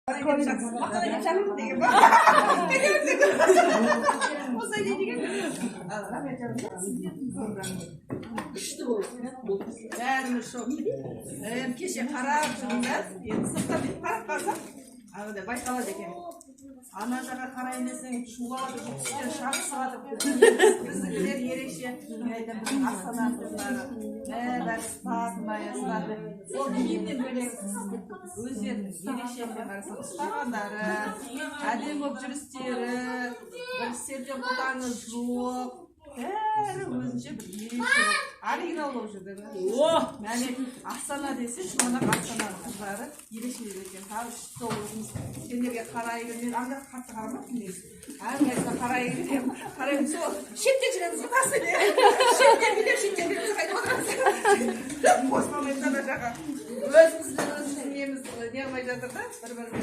Мақтан шақырдым деген ба? Осылай деген. Ал, рахмет, жаным, сіздердің көп рахмет. Күшті болды. Бәріміз шок. Енді кеше қарап жүрмін да, енді сырттан бүйтіп қарап қалсам, анадай байқалады екен. Ана жаққа қарайын десең, шулап жатыр, жұрт шабысып жатыр. Біздікілер ерекше. Мен айтамын, біздің Астана қыздары бәрі статная, статная. Ол киімнен бөлек, өздерінің ерекшелігіне қарасаң, ұстағандары, әдемі болып жүрістері, бір селтең қолтаңы жоқ, бәрі өзінше бір ерекше, оригинал болып жүрді. О! Мәне, Астана десе, шұғанақ Астананың қыздары ерекше екен. Тағы сол өзіміз сендерге қарай бермей, анда қатты қарамаппын негізі. Әрқайсысына қарай беремін, қараймын, сол шеттен жүреміз ғой, тас еле. Шеттен билеп, шеттен билеп, қайтып отырамыз. Қосыла алмаймыз ана жаққа. Өзімізбен өзіміз неміз не қылмай жатыр да, бір бірімізге.